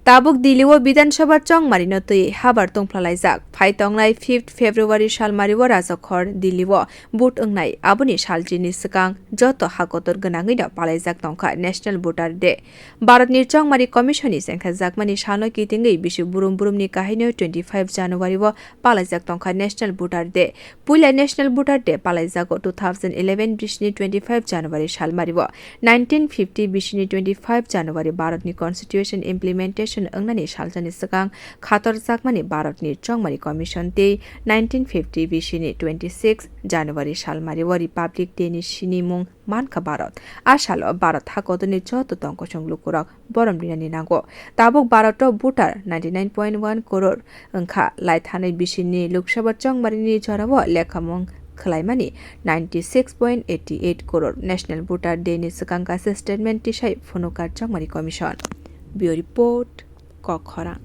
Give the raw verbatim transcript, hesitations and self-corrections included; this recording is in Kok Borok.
Tabuk Delhi o Bidhan Sabha chongmari no twi habar tongphlalaijak. Phai tongnai fifth February salmari o Rajakhor Delhi o vote wngnai. Aboni salchini swkang joto hakotor gwnangwi no palaijak tongkha National Voter Day. Bharatni Chongmari Commission ni chengkhajakmani salno kitingwi bisi burum burumni kahaino twenty five January o palaijak tongkha National Voter Day. Puila National Voter Day palaijago two thousand eleven bisini twenty five January salmari o. Nineteen fifty bisini twenty five January Bharatni Constitution implementation wngnani salsani swkang khatorjakmani Bharatni Chongmari Commission tei nineteen fifty bisini twenty six January salmari o Republic Day ni sinimung mankha Bharat. A salo Bharat hakotorni joto tongkosong lukurok borom rinani nango. Tabuk Bharat o voter ninety nine point one crore wngkha. Laithanai bisini Lok Sabha chongmarini jorao lekhamung khwlaimani ninety six point eighty eight crore. National Voter Day ni swkang kaisa statement tisai phunukar Chongmari Commission. Bureau Report, Kok Khorang.